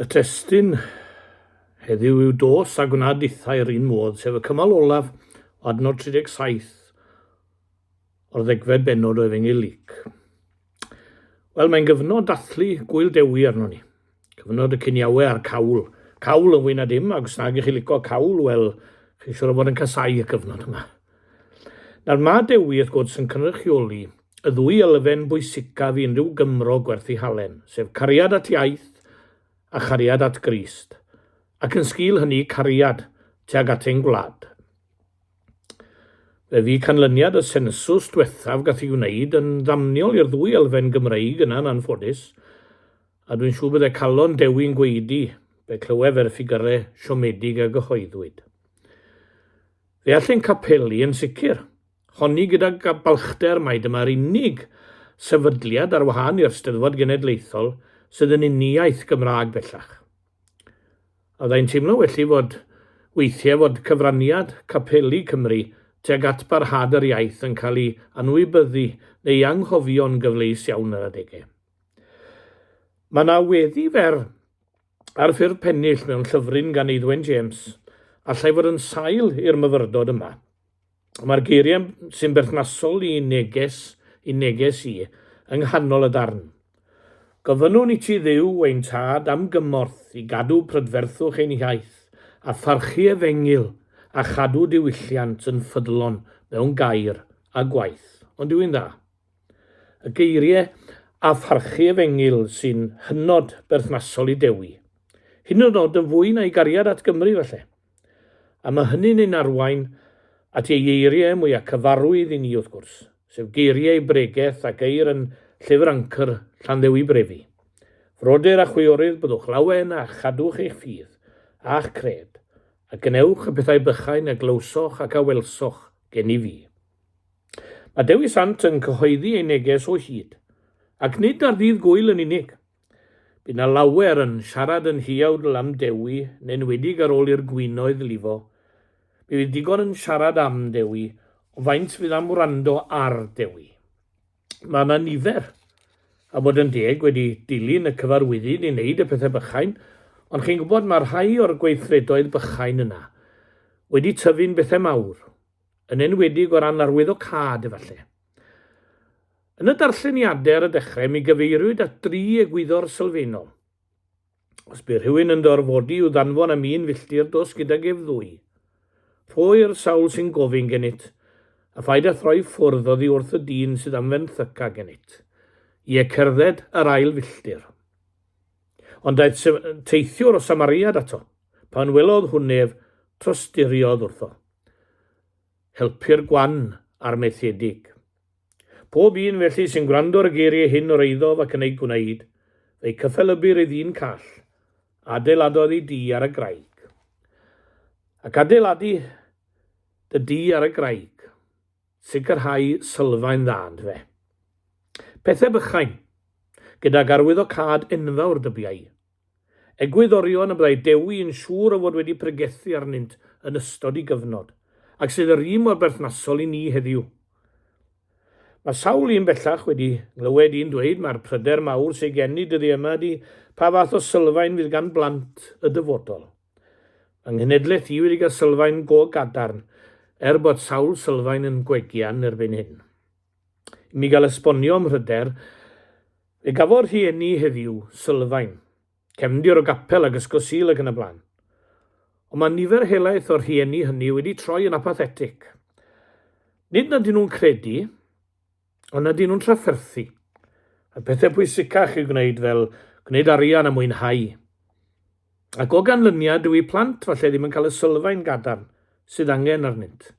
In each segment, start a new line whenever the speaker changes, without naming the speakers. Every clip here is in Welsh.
Y testun heddiw yw Dos a gwna dithau yr un modd, sef y cymal olaf o adnod 37 o'r ddegfed bennod o Efengyl Luc. Wel, mae'n gyfnod dathlu Gŵyl Dewi arno ni. Cyfnod y ciniawe a'r cawl. Cawl yn fwy na dim, ac os nag ych chi lico cawl, wel, chi'n siŵr o fod yn casau y cyfnod yma. Nawr, mae Dewi, wrth gwrs, yn cynrychioli y ddwy elfen bwysicaf i unrhyw Gymro gwerth ei halen, sef cariad at iaith a chariad at Grist, ac yn sgil hynny cariad tuag at ein gwlad. Fe fu canlyniad y sensws diwethaf gath ei wneud yn ddamniol i'r ddwy elfen Gymreig yna yn anffodus, a dwi'n siŵr bydde calon Dewi'n gwaedu pe clywef e'r ffigyrau siomedig a gyhoeddwyd. Fe all ein capeli, yn sicr, honni gyda balchder mai dyma'r unig sefydliad ar wahân i'r Steddfod Genedlaethol sydd yn uniaith Gymraeg bellach. A fyddai'n teimlo felly fod weithiau fod cyfraniad capeli Cymru tuag at barhad yr iaith yn cael ei anwybyddu neu ei anghofio'n gyfleus iawn ar adegau. Mae 'na weddi fer Ar ffurf pennill mewn llyfryn gan Eiddwen James, allai fod yn sail i'r myfyrdod yma. Mae'r geiriau sy'n berthnasol i neges, i neges i, yng nghanol y darn. Gofynnwn i ti Dduw, ein Tad, am gymorth i gadw prydferthwch ein hiaith, a pharchu efengyl, a chadw diwylliant yn ffyddlon mewn gair a gwaith. Ond yw hi'n dda? Y geiriau a pharchu efengyl sy'n hynod berthnasol i Dewi. Hyd yn oed yn fwy na'i gariad at Gymru, falle. A mae hynny'n ein arwain at ei eiriau mwyaf cyfarwydd i ni, wrth gwrs, sef geiriau ei bregeth a geir yn Llyfr Ancr Llanddewi Brefi. Frodyr a chwiorydd, byddwch lawen a chadwch eich ffydd a'ch cred, a gwnewch y pethau bychain a glywsoch ac a welsoch gennyf fi. Mae Dewi Sant yn cyhoeddi ei neges o hyd, ac nid ar ddydd gŵyl yn unig. Bu 'na lawer yn siarad yn huawdl am Dewi, yn enwedig ar ôl i'r gwinoedd lifo. Mi fydd digon yn siarad am Dewi, ond faint fydd am wrando ar Dewi? Mae 'na nifer, a bod yn deg, wedi dilyn y cyfarwyddyd i wneud y pethau bychain, ond chi'n gwybod, mae rhai o'r gweithredoedd bychain yna wedi tyfu'n bethau mawr. yn enwedig o ran arwyddocâd efallai. Yn y darlleniadau ar y dechrau, mi gyfeiriwyd at dri egwyddor sylfaenol. Os bu rhywun yn dy orfodi i'w ddanfon am un filltir, dos gydag ef ddwy. Rho i'r sawl sy'n gofyn gennyt, a phaid â throi ffwrdd oddi wrth y dyn sydd am fenthyca gennyt. Ie, cerdded yr ail filltir. Ond daeth teithiwr o Samariad ato. Pan welodd hwn ef, tosturiodd wrtho. Helpu'r gwan a'r methiedig. Pob un felly sy'n gwrando ar y geiriau hyn o'r eiddof ac yn eu gwneud, fe'i cyffelybir i ddyn call, adeiladodd ei dŷ ar y graig. Ac adeiladu dy dŷ ar y graig, sicrhau sylfaen dda, yndyfe? Pethau bychain, gydag arwyddocâd enfawr dybiai. Egwyddorion y byddai Dewi yn siŵr o fod wedi pregethu arnynt yn ystod ei gyfnod, ac sydd yr un mor berthnasol i ni heddiw. Mae sawl un bellach wedi nghlywed i'n dweud mai'r pryder mawr sydd gen i dyddie yma ydi pa fath o sylfaen fydd gan blant y dyfodol. Mae nghenedlaeth i wedi cael sylfaen go gadarn, er bod sawl sylfaen yn gwegian erbyn hyn. I mi gael esbonio 'mhryder, fe gafodd rhieni heddiw sylfaen, cefndir o gapel ac ysgol Sul ac yn y blaen. Ond mae nifer helaeth o'r rhieni hynny wedi troi yn apathetic. Nid nad ydyn nhw'n credu, ond nad ydyn nhw'n trafferthu. Mae pethau pwysicach i'w gwneud fel gwneud arian a mwynhau. Ac o ganlyniad, dyw eu plant falle ddim yn cael y sylfaen gadarn sydd angen arnynt.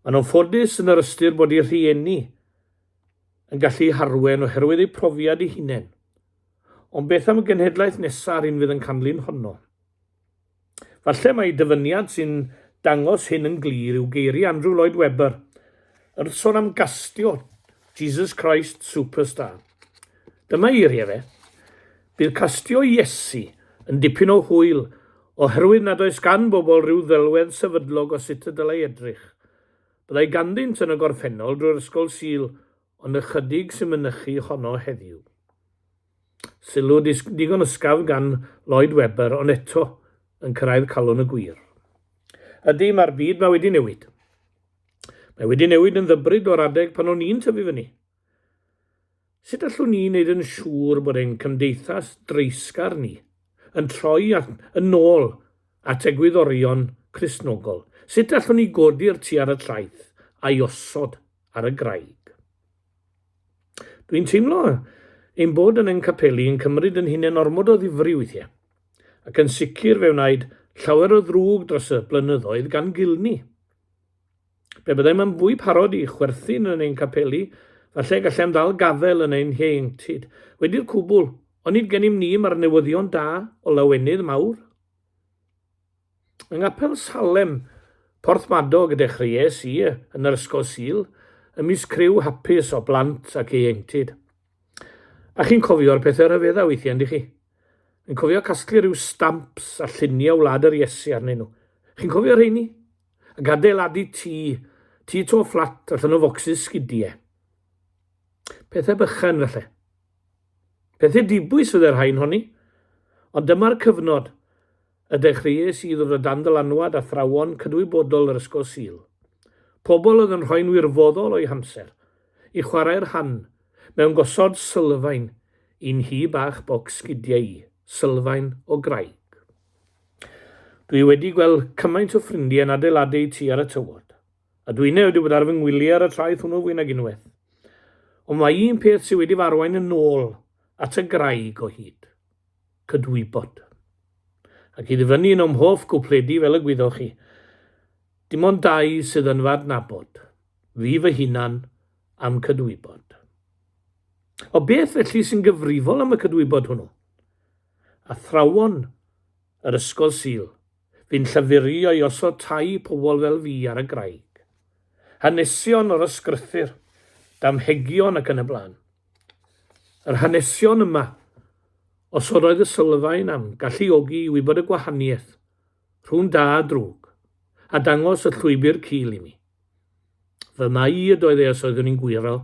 Maen nhw'n ffodus yn yr ystyr bod eu rhieni yn gallu eu harwen oherwydd eu profiad eu hunain. Ond beth am y genhedlaeth nesaf a'r un fydd yn canlyn honno? Falle mai dyfyniad sy'n dangos hyn yn glir yw geiriau Andrew Lloyd Webber wrth sôn am gastio Jesus Christ Superstar. Dyma eiriau fe, Bydd castio Iesu yn dipyn o hwyl oherwydd nad oes gan bobl rhyw ddelwedd sefydlog o sut y dylai edrych. Byddai ganddynt yn y gorffennol drwy'r Ysgol Sul ond ychydig sy'n mynychu honno heddiw. Sylw digon ysgafn gan Lloyd Webber, ond eto yn cyrraedd calon y gwir. Ydy, mae'r byd 'ma wedi newid. Mae wedi newid yn ddybryd o'r adeg pan o'n i'n tyfu fyny. Sut allwn ni wneud yn siŵr bod ein cymdeithas dreisgar ni yn troi at, yn ôl at egwyddorion Cristnogol? Sut allwn ni godi'r tŷ ar y traeth a'i osod ar y graig? Dwi'n teimlo ein bod yn ein capeli yn cymryd yn hunain ormod o ddifri weithiau, ac yn sicr fe wnaed llawer o ddrwg dros y blynyddoedd gan gilni. Pe byddem yn fwy parod i chwerthin yn ein capeli, falle gallem ddal gafael yn ein hieuenctid. Wedi'r cwbl, onid gennym ni mae'r newyddion da o lawenydd mawr? Yng Nghapel Salem, Porthmadog y dechreuais i yn yr Ysgol Sul, ymysg criw hapus o blant ac ieuenctid. A chi'n cofio'r pethau rhyfedda weithiau, yndych chi? Yn cofio casglu rhyw stamps a lluniau wlad yr Iesu arnyn nhw. Chi'n cofio rheini? Ac adeiladu tŷ, tŷ to fflat allan o focsys sgidiau. Pethau bychan falle. Pethau dibwys fydde'r rhain honni. Ond dyma'r cyfnod y dechreuais i ddod o dan ddylanwad athrawon cydwybodol yr Ysgol Sul, pobl oedd yn rhoi'n wirfoddol o'u hamser i chwarae rhan mewn gosod sylfaen i'n nhŷ bach bocs sgidiau i, sylfaen o graig. Dwi wedi gweld cymaint o ffrindiau yn adeiladu eu tŷ ar y tywod, a dwinne wedi bod ar fy ngwyliau ar y traeth hwnnw fwy nag unwaith. Ond mae un peth sydd wedi fy arwain yn ôl at y graig o hyd. cydwybod. Ac i ddyfynnu un o'm hoff gwpledi fel y gwyddoch chi, dim ond dau sydd yn fy adnabod, fi fy hunan a'm cydwybod. O beth felly sy'n gyfrifol am y cydwybod hwnnw? Athrawon yr Ysgol Sul fu'n llafurio i osod tai pobl fel fi ar y graig. Hanesion o'r ysgrythur, damhegion ac yn y blaen. Yr hanesion yma, os oedd y sylfaen am galluogi i wybod y gwahaniaeth rhwng da a drwg, a dangos y llwybr cul i mi. Fy mai i ydoedd e os oeddwn i'n gwyro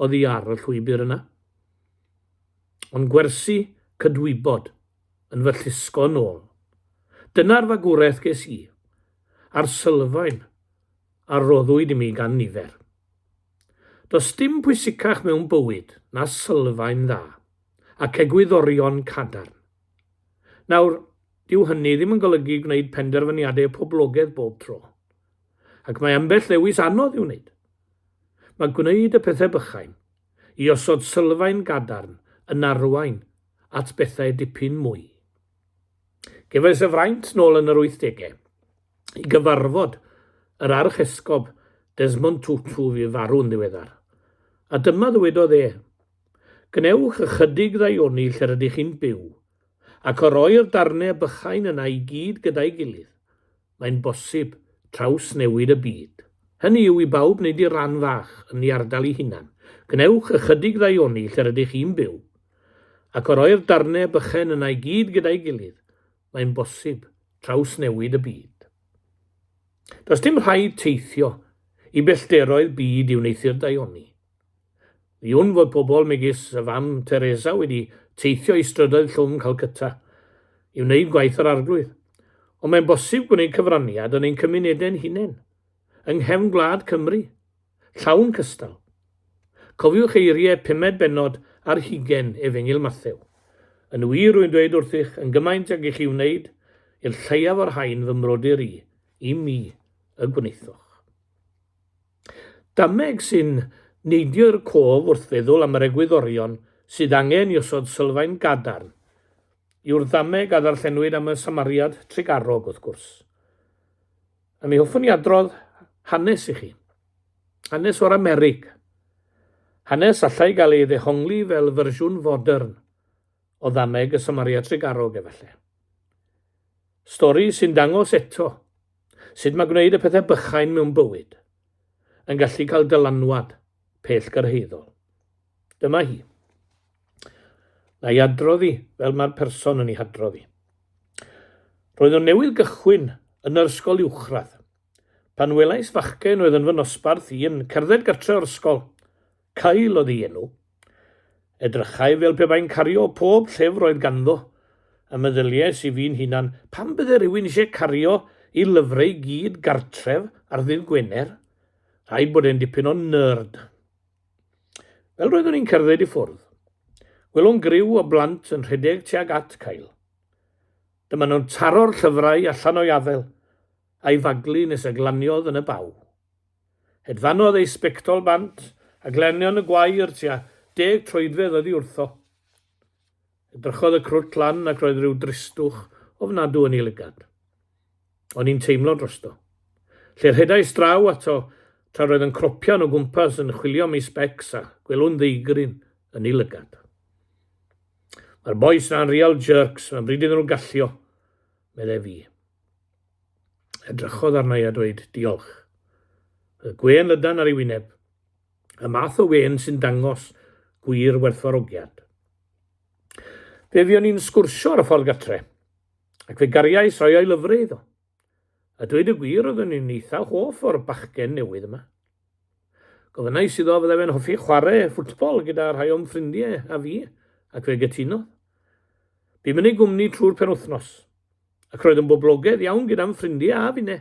oddi ar y llwybr yna. Ond gwersi cydwybod yn fy llusgo nôl. Dyna'r fagwraeth ges i, a'r sylfaen a roddwyd i mi gan nifer. Does dim pwysicach mewn bywyd na sylfaen dda ac egwyddorion cadarn. Nawr, dyw hynny ddim yn golygu gwneud penderfyniadau poblogaidd bob tro. Ac mae ambell ddewis anodd i'w wneud. Mae gwneud y pethau bychain i osod sylfaen gadarn yn arwain at bethau dipyn mwy. Gefais y fraint nôl yn yr wythdegau i gyfarfod yr Archesgob Desmond Tutu fu farw'n ddiweddar. A dyma ddywedodd e, Gwnewch ychydig ddaioni lle rydych chi'n byw, ac o roi'r darnau bychain yna i gyd gyda'i gilydd, mae'n bosib trawsnewid y byd. Hynny yw i bawb wneud i ran fach yn ei ardal ei hunan. Gwnewch ychydig ddaioni lle rydych chi'n byw, ac o roi'r darnau bychain yna i gyd gyda'i gilydd, mae'n bosib trawsnewid y byd. Does dim rhaid teithio i bellteroedd byd i wneuthur daioni. Mi wn fod pobl megis y fam Teresa wedi teithio i strydoedd llwm Calcutta i wneud gwaith yr Arglwydd. Ond mae'n bosib gwneud cyfraniad yn ein cymunedau'n hunain, yng nghefn gwlad Cymru. Llawn cystal. Cofiwch eiriau pumed bennod ar hugain Efengyl Mathew. Yn wir, rwy'n dweud wrthych, yn gymaint ag i chi wneud i'r lleiaf o'r rhain fy mrodyr i, i mi y gwnaethoch. Dameg sy'n neidio i'r cof wrth feddwl am yr egwyddorion sydd angen i osod sylfaen gadarn yw'r ddameg a ddarllenwyd am y Samariad trugarog, wrth gwrs. A mi hoffwn i adrodd hanes i chi. Hanes o'r Amerig. Hanes allai gael ei ddehongli fel fersiwn fodern o ddameg y Samaria Trugarog, efallai. Stori sy'n dangos eto sut mae gwneud y pethau bychain mewn bywyd yn gallu cael dylanwad pellgyrhaeddol. Dyma hi. Na i adrodd hi fel mae'r person yn ei hadrodd hi. Roeddwn newydd gychwyn yn yr ysgol uwchradd pan welais fachgen oedd yn fy nosbarth i yn cerdded gartre o'r ysgol. Kyle oedd ei enw. Edrychai fel pe bai'n cario pob llyfr oedd ganddo, a meddyliais i fi'n hunan, pam bydde rhywun eisiau cario ei lyfrau i gyd gartref ar ddydd Gwener? Rhaid bod e'n dipyn o nerd. Fel roeddwn i'n cerdded i ffwrdd, gwelwn griw o blant yn rhedeg tuag at Kyle. Dyma nhw'n taro'r llyfrau allan o'i afael, a'i faglu nes y glaniodd yn y baw. Hedfanodd ei sbectol bant a glenion y gwair tua deg troedfedd oddi wrtho. Edrychodd y crwt lan ac roedd rhyw dristwch ofnadw yn ei lygad. O'n i'n teimlo drosto. Lle rhedais draw ato tra roedd yn cropian o gwmpas yn chwilio am ei sbecs a gwelwn ddeigryn yn ei lygad. Mae'r bois na'n real jerks, mae'n bryd iddyn nhw gallio, meddai fi. Edrychodd arna i a dweud, diolch. Roedd gwên lydan ar ei wyneb, y math o wên sy'n dangos gwir werthfawrogiad. Fe fuon ni'n sgwrsio ar y ffordd gatre, ac fe gariais rhai o'i lyfrau iddo. A dweud y gwir, roeddwn i'n eitha hoff o'r bachgen newydd yma. Gofynnais iddo fydde fe'n hoffi chwarae ffwtbol gyda rhai o'm ffrindiau a fi, ac fe gytunodd. Bum yn ei gwmni trwy'r penwythnos, ac roedd yn boblogaidd iawn gyda'm ffrindiau a finne.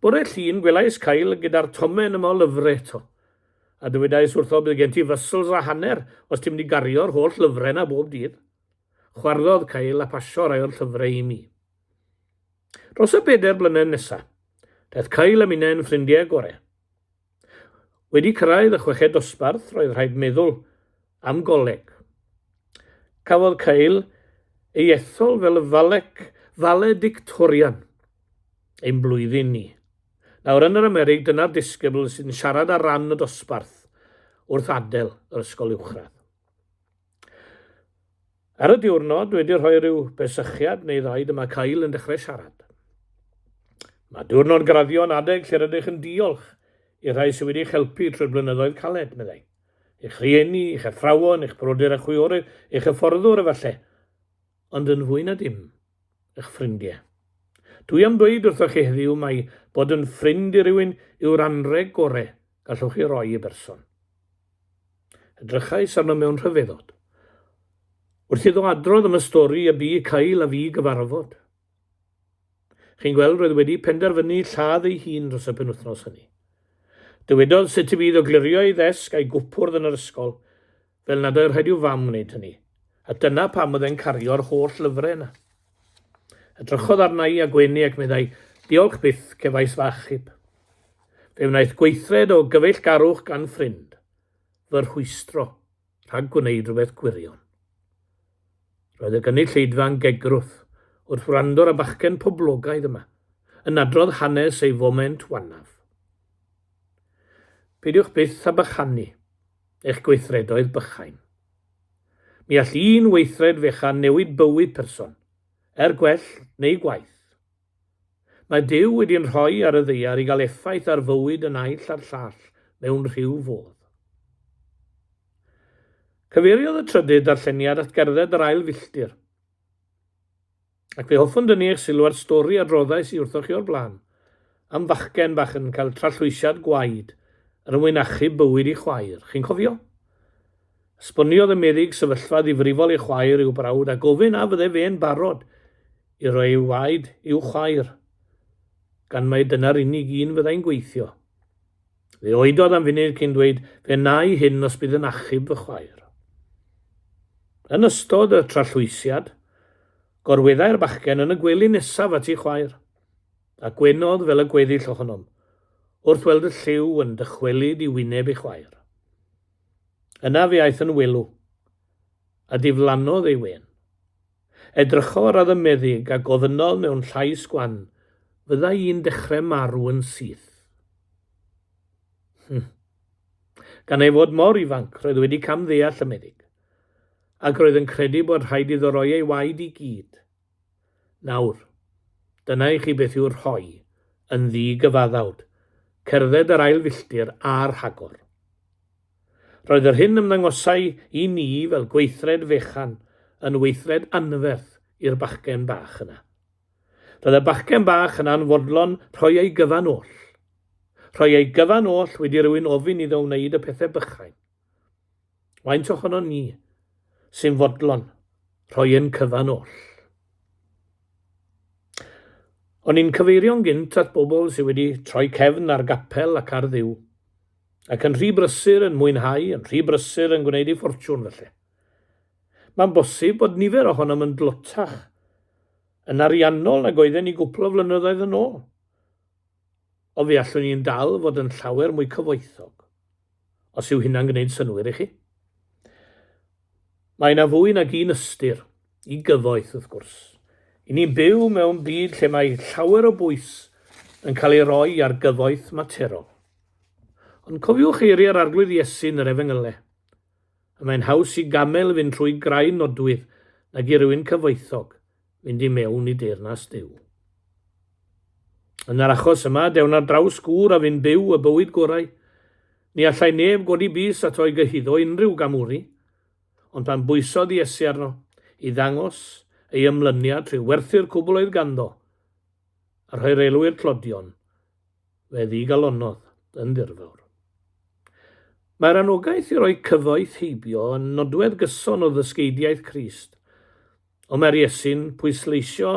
Bore Llun gwelais Kyle gyda'r tomen yma o lyfrau eto, a dywedais wrtho bydd gen ti fysls a hanner os ti'n mynd i gario'r holl lyfrau yna bob dydd. Chwarddodd Kyle a pasio rai o'r llyfrau i mi. Dros y bedair blynedd nesa, daeth Kyle a minnau'n ffrindiau gore. Wedi cyrraedd y chweched dosbarth, roedd rhaid meddwl am goleg. Cafodd Kyle ei ethol fel y Falec Valedictorian ein blwyddyn ni. Nawr, yn yr Amerig, dyna'r disgybl sy'n siarad ar ran y dosbarth wrth adael yr ysgol uwchradd. Ar y diwrnod, wedi rhoi rhyw besychiad neu ddau dyma Kyle yn dechrau siarad. Mae diwrnod graddio yn adeg lle rydych yn diolch i'r rhai sydd wedi'ch helpu trwy'r blynyddoedd caled, meddai. Eich rhieni, eich athrawon, eich brodyr a chwiorydd, eich hyfforddwr efallai, ond yn fwy na dim, eich ffrindiau. Dwi am ddweud wrthoch chi heddiw mai bod yn ffrind i rywun yw'r anrheg gore gallwch chi roi i berson. Edrychais arno mewn rhyfeddod. Wrth iddo adrodd am y stori y bu Kyle a fi gyfarfod. Chi'n gweld, roedd wedi penderfynu lladd ei hun dros y penwythnos hynny. Dywedodd sut y bu iddo glirio ei ddesg a'i gwpwrdd yn yr ysgol, fel nad oedd rhaid i'w fam wneud hynny, a dyna pam oedd e'n cario'r holl lyfrau yna. Edrychodd arna i a gwenu ac meddai, Diolch byth, cefais fy achub. Fe wnaeth gweithred o gyfeillgarwch gan ffrind fy rhwystro rhag gwneud rhywbeth gwirion. Roedd y gynulleidfa'n gegrwth wrth wrando ar y bachgen poblogaidd yma yn adrodd hanes ei foment wannaf. Peidiwch byth â bychanu eich gweithredoedd bychain. Mi all un weithred fechan newid bywyd person, er gwell neu gwaeth. Mae Duw wedi'n rhoi ar y ddaear i gael effaith ar fywyd y naill a'r llall mewn rhyw fodd. Cyfeiriodd y trydydd darlleniad at gerdded yr ail filltir. Ac fe hoffwn dynnu eich sylw at stori adroddais i wrthoch chi o'r blaen, am fachgen bach yn cael trallwysiad gwaed er mwyn achub bywyd ei chwaer. Chi'n cofio? Esboniodd y meddyg sefyllfa ddifrifol ei chwaer i'w brawd a gofyn a fydde fe'n barod i roi ei waed i'w chwaer, gan mai dyna'r unig un fyddai'n gweithio. Fe oedodd am funud cyn dweud, fe wna i hyn os bydd yn achub fy chwaer. Yn ystod y trallwysiad, gorweddai'r bachgen yn y gwely nesaf at ei chwaer, a gwenodd fel y gweddill ohonom, wrth weld y lliw yn dychwelyd i wyneb ei chwaer. Yna fe aeth yn welw, a diflannodd ei wên. Edrychodd ar y meddyg a gofynnodd mewn llais gwan, Fydda i'n dechrau marw yn syth? Hm. Gan ei fod mor ifanc, roedd wedi camddeall y meddyg, ac roedd yn credu bod rhaid iddo roi ei waed i gyd. Nawr, dyna i chi beth yw'r rhoi yn ddi-gyfaddawd, cerdded yr ail filltir a rhagor. Roedd yr hyn ymddangosai i ni fel gweithred fechan yn weithred anferth i'r bachgen bach yna. Roedd y bachgen bach yna'n fodlon rhoi ei gyfan oll. Rhoi ei gyfan oll wedi rhywun ofyn iddo wneud y pethau bychain. Faint ohonon ni sy'n fodlon rhoi ein cyfan oll? O'n i'n cyfeirio'n gynt at bobl sydd wedi troi cefn ar gapel ac ar Dduw, ac yn rhy brysur yn mwynhau, yn rhy brysur yn gwneud eu ffortiwn felly. Mae'n bosib bod nifer ohonom yn dlotach yn ariannol nag oedden ni gwpl o flynyddoedd yn ôl. Ond fe allwn ni'n dal fod yn llawer mwy cyfoethog, os yw hynna'n gwneud synnwyr i chi. Mae yna fwy nag un ystyr i gyfoeth, wrth gwrs. I ni'n byw mewn byd lle mae llawer o bwys yn cael ei roi ar gyfoeth materol. Ond cofiwch eiriau'r Arglwydd Iesu yn yr Efengylau. Y mae'n haws i gamel fynd trwy graen nodwydd nag i rywun cyfoethog fynd i mewn i deyrnas Duw. Yn yr achos yma, dewn ar draws gŵr a fu'n byw y bywyd gorau. Ni allai neb godi bys ato i gyhuddo unrhyw gamwri. Ond pan bwysodd Iesu arno i ddangos ei ymlyniad trwy werthu'r cwbl oedd ganddo, a rhoi'r elw i'r tlodion, fe ddigalonnodd yn ddirfawr. Mae'r anogaeth i roi cyfoeth heibio yn nodwedd gyson o ddysgeidiaeth Crist, ond mae'r Iesu'n pwysleisio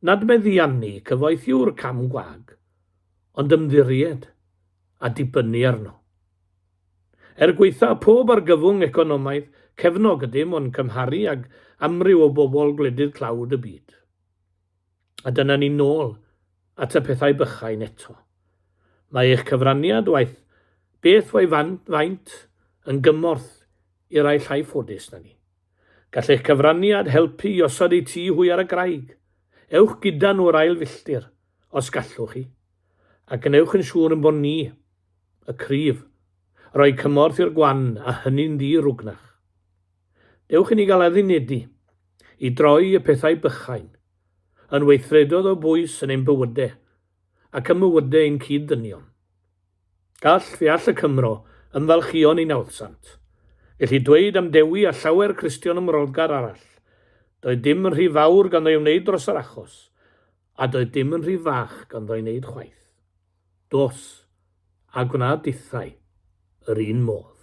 nad meddiannu cyfoeth yw'r cam gwag, ond ymddiried a dibynnu arno. Er gwaetha pob argyfwng economaidd cefnog ydym o'n cymharu ag amryw o bobl gwledydd tlawd y byd. A dyna ni nôl at y pethau bychain eto. Mae eich cyfraniad, waeth beth fo'i faint, yn gymorth i rai llai ffodus na ni. Gall eich cyfraniad helpu i osod eu tŷ hwy ar y graig. Ewch gyda nhw yr ail filltir, os gallwch chi. A gwnewch yn siŵr ein bod ni, y cryf, roi cymorth i'r gwan a hynny'n ddi-rwgnach. Dewch i ni gael addunedi i droi y pethau bychain yn weithredoedd o bwys yn ein bywydau ac ym mywydau ein cyd-ddynion. Gall, fe all y Cymro ymfalchïo yn ei nawddsant. Gellid dweud am Dewi a llawer Cristion ymroddgar arall, doedd dim yn rhy fawr ganddo ei wneud dros yr achos, a doedd dim yn rhy fach ganddo ei wneud chwaith. Dos, a gwna dithau yr un modd.